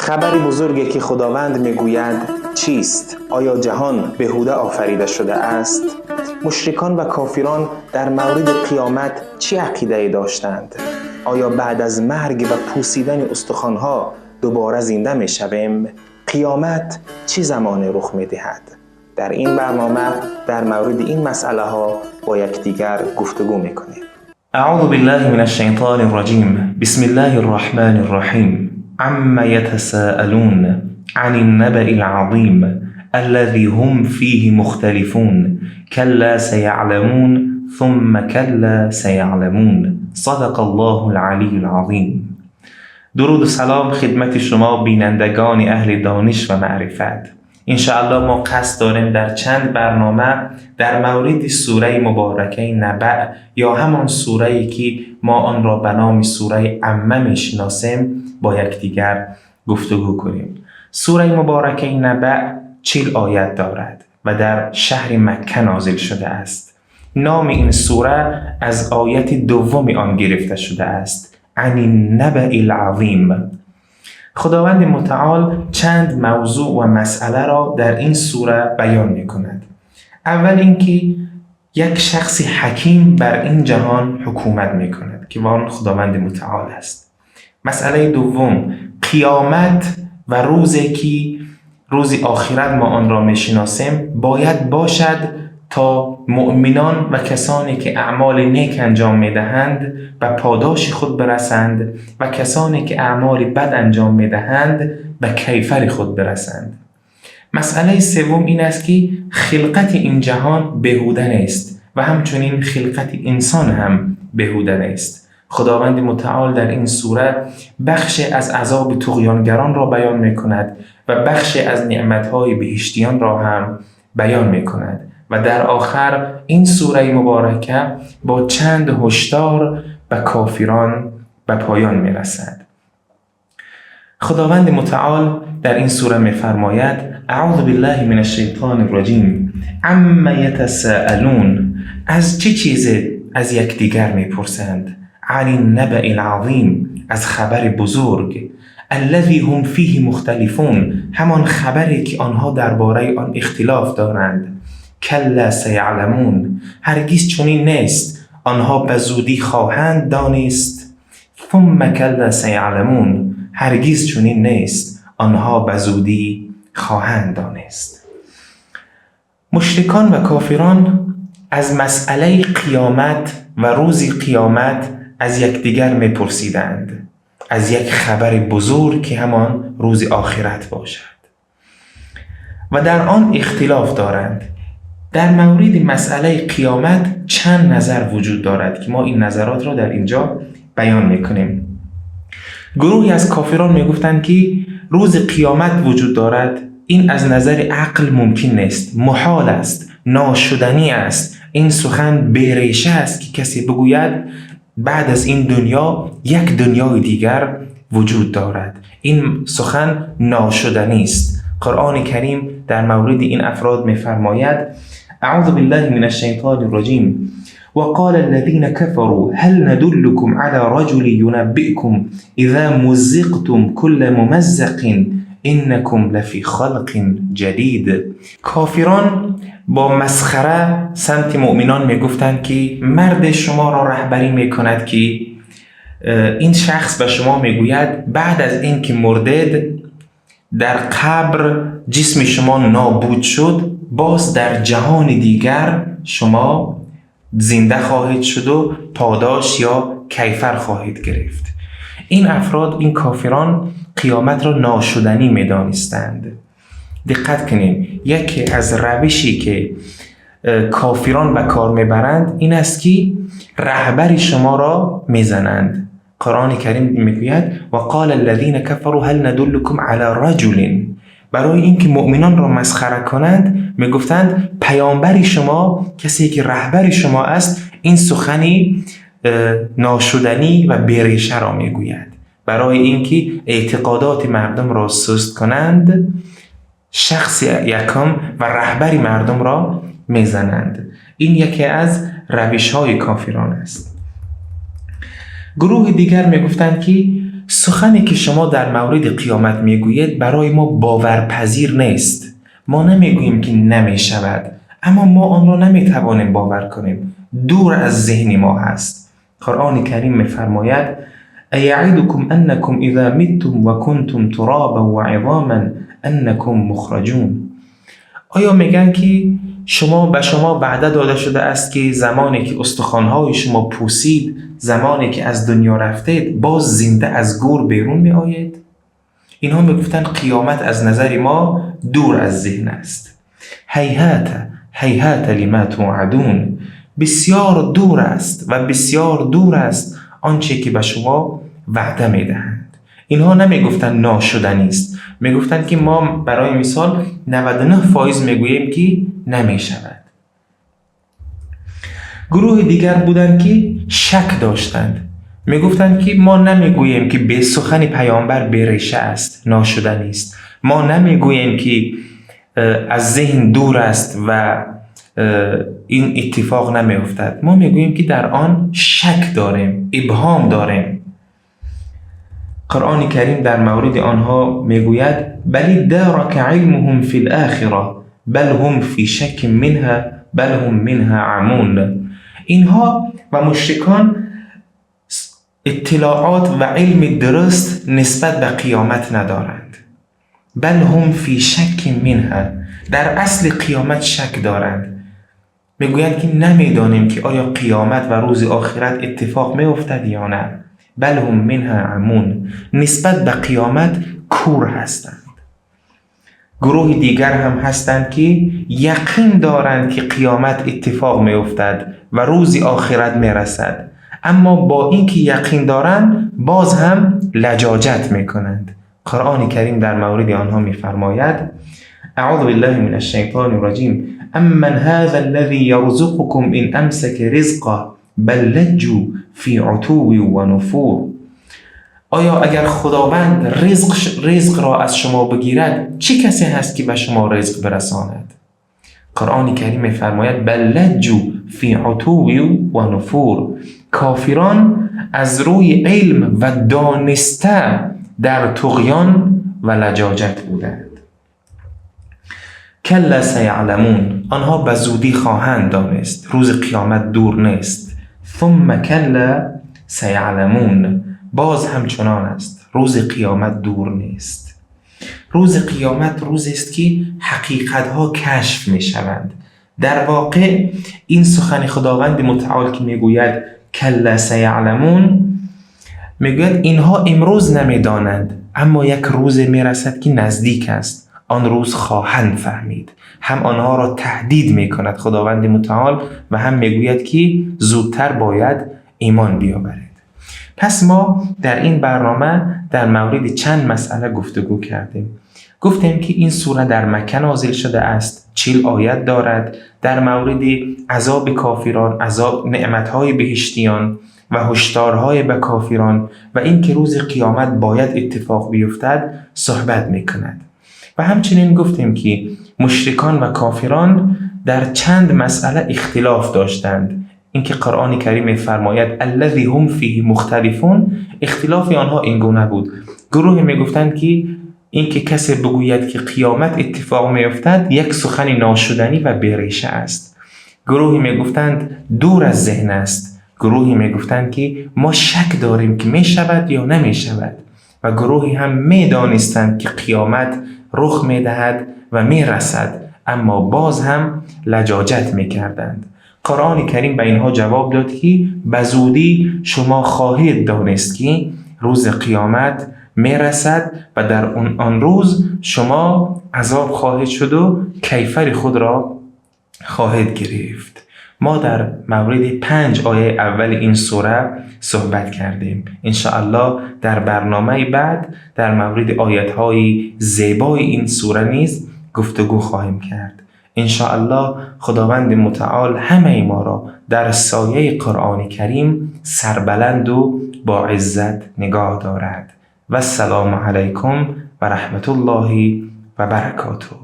خبری بزرگی که خداوند میگوید چیست؟ آیا جهان بهوده آفریده شده است؟ مشرکان و کافران در مورد قیامت چه عقیده داشتند؟ آیا بعد از مرگ و پوسیدن استخوان‌ها دوباره زنده میشویم؟ قیامت چه زمان رخ میدهد؟ در این برنامه در مورد این مسئله ها با یکدیگر گفتگو میکنیم. اعوذ بالله من الشیطان الرجیم. بسم الله الرحمن الرحیم. عم يتساءلون عن النبأ العظیم الذي هم فيه مختلفون كلا سيعلمون ثم كلا سيعلمون. صدق الله العلی العظیم. درود و سلام خدمت شما بینندگان اهل دانش و معرفت. انشاءالله ما قصد داریم در چند برنامه در مورد سوره مبارکه نبأ یا همان سوره که ما آن را به نام سوره عمه میشناسیم با یکدیگر گفتگو کنیم. سوره مبارکه نبأ 40 آیت دارد و در شهر مکه نازل شده است. نام این سوره از آیت دوم آن گرفته شده است، عن النبأ العظیم. خداوند متعال چند موضوع و مسئله را در این سوره بیان می کند. اول اینکه یک شخص حکیم بر این جهان حکومت می کند که آن خداوند متعال است. مسئله دوم، قیامت و روزی که روز آخرت ما آن را می شناسیم باید باشد تا مؤمنان و کسانی که اعمال نیک انجام میدهند به پاداش خود برسند و کسانی که اعمال بد انجام میدهند به کیفر خود برسند. مسئله سوم این است که خلقت این جهان بهوده نیست و همچنین خلقت انسان هم بهوده نیست. خداوند متعال در این سوره بخش از عذاب طغیانگران را بیان میکند و بخش از نعمتهای بهشتیان را هم بیان میکند و در آخر این سوره مبارکه با چند هشدار به کافران به پایان میرسد. خداوند متعال در این سوره میفرماید: اعوذ بالله من الشیطان الرجیم. عم یتساءلون، از چه چیز از یکدیگر میپرسند؟ عن النبأ العظیم، از خبر بزرگ. الذی هم فیه مختلفون، همان خبری که آنها درباره آن اختلاف دارند. کلا سیعلمون، هرگز چنین نیست، آنها به زودی خواهند دانست. ثم کلا سیعلمون، هرگز چنین نیست، آنها به زودی خواهند دانست. مشرکان و کافران از مسئله قیامت و روز قیامت از یکدیگر میپرسیدند، از یک خبر بزرگ که همان روز آخرت باشد و در آن اختلاف دارند. در مورد مسئله قیامت چند نظر وجود دارد که ما این نظرات را در اینجا بیان میکنیم. گروهی از کافران میگفتند که روز قیامت وجود دارد، این از نظر عقل ممکن نیست، محال است، ناشدنی است، این سخن بی‌ریشه است که کسی بگوید بعد از این دنیا یک دنیای دیگر وجود دارد. این سخن ناشدنی است. قرآن کریم در مورد این افراد میفرماید: اعوذ بالله من الشیطان الرجیم. وقال الذين كفروا هل ندلكم على رجل ينبئكم اذا مزقتم كل ممزق انكم لفی خلق جدید. کافران با مسخره سمت مؤمنان میگفتند که مرد شما را رهبری میکند که این شخص به شما میگوید بعد از اینکه مردید، در قبر جسم شما نابود شد، باز در جهان دیگر شما زنده خواهید شد و پاداش یا کیفر خواهید گرفت. این افراد، این کافران، قیامت را ناشدنی میدانستند. دقت کنیم، یکی از روشی که کافران به کار میبرند این است که رهبر شما را میزنند. قرآن کریم میگوید: وقال الذین كفروا هل ندلكم على رجل. برای اینکه مؤمنان را مسخره کنند میگفتند پیامبر شما، کسی که رهبر شما است، این سخنی ناشدنی و بی‌ریشه را میگوید. برای اینکه اعتقادات مردم را سست کنند، شخص یکم و رهبری مردم را میزنند. این یکی از روش های کافران است. گروه دیگر میگفتند که سخنی که شما در مورد قیامت میگویید برای ما باورپذیر نیست. ما نمیگوییم که نمیشود، اما ما آن را نمیتوانیم باور کنیم، دور از ذهن ما هست. قرآن کریم میفرماید ایعدکم انکم اذا متم و کنتم ترابا و عظاما انکم مخرجون. آیا میگن که به شما وعده داده شده است که زمانی که استخوان‌های شما پوسید، زمانی که از دنیا رفتید، باز زنده از گور بیرون می آید؟ اینها میگفتن قیامت از نظر ما دور از ذهن است. هیهات هیهات لما توعدون، بسیار دور است و بسیار دور است آنچه که به شما وعده میدهند. اینها نمیگفتن ناشدنی است، میگفتن که ما برای مثال 99% میگوییم که نمیشود. گروه دیگر بودند که شک داشتند، میگفتند که ما نمیگوییم که به سخن پیامبر بی‌ریشه است، ناشدنی است، ما نمیگوییم که از ذهن دور است و این اتفاق نمیافتد، ما میگوییم که در آن شک داریم، ابهام داریم. قرآن کریم در مورد آنها میگوید بل ادارک علمهم فی الاخره بل هم فی شک منها بل هم منها عمون. اینها و مشرکان اطلاعات و علم درست نسبت به قیامت ندارند. بل هم فی شک منها، در اصل قیامت شک دارند. میگویند که نمیدانیم که آیا قیامت و روز آخرت اتفاق میافتد یا نه. بل هم منها عمون، نسبت به قیامت کور هستند. گروه دیگر هم هستند که یقین دارند که قیامت اتفاق میافتد و روز آخرت میرسد، اما با اینکه یقین دارند باز هم لجاجت میکنند. قرآن کریم در مورد آنها میفرماید اعوذ بالله من الشیطان الرجیم امن هذا الذی یرزقکم ان امسک رزقه بل لجوا فی عتو و نفور. آیا اگر خداوند رزق را از شما بگیرد چه کسی هست که به شما رزق برساند؟ قرآن کریم می‌فرماید بل لجوا فی عتو و نفور. کافران از روی علم و دانسته در طغیان و لجاجت بودند. کلا سیعلمون، آنها به زودی خواهند دانست، روز قیامت دور نیست. ثم کلا سیعلمون، باز همچنان است، روز قیامت دور نیست. روز قیامت روز است که حقیقت‌ها کشف می‌شوند. در واقع این سخن خداوند متعال که میگوید کلا سیعلمون، میگوید اینها امروز نمیدانند، اما یک روز میرسد که نزدیک است، آن روز خواهند فهمید. هم آنها را تهدید میکند خداوند متعال و هم میگوید که زودتر باید ایمان بیاورید. پس ما در این برنامه در مورد چند مسئله گفتگو کردیم. گفتیم که این سوره در مکه نازل شده است، 40 آیت دارد، در مورد عذاب کافران، عذاب نعمت‌های بهشتیان و هشدارهای به کافران و اینکه روز قیامت باید اتفاق بیفتد صحبت میکند. و همچنین گفتیم که مشرکان و کافران در چند مسئله اختلاف داشتند. اینکه قرآن کریم می‌فرماید الذی هم فیه مختلفون، اختلاف آنها اینگونه بود. گروه میگفتند که اینکه کسی بگوید که قیامت اتفاق می‌افتد یک سخن ناشدنی و بی‌ریشه است. گروهی میگفتند دور از ذهن است. گروهی میگفتند که ما شک داریم که میشود یا نمیشود. و گروهی هم میدانستند که قیامت رخ میدهد و میرسد، اما باز هم لجاجت میکردند. قرآن کریم به اینها جواب داد که به زودی شما خواهید دانست که روز قیامت میرسد و در آن روز شما عذاب خواهید شد و کیفر خود را خواهید گرفت. ما در مورد 5 آیه اول این سوره صحبت کردیم. انشاءالله در برنامه بعد در مورد آیت‌های زیبای این سوره نیز گفتگو خواهیم کرد. انشاءالله خداوند متعال همه ما را در سایه قرآن کریم سربلند و با عزت نگاه دارد. و السلام علیکم و رحمت الله و برکاته.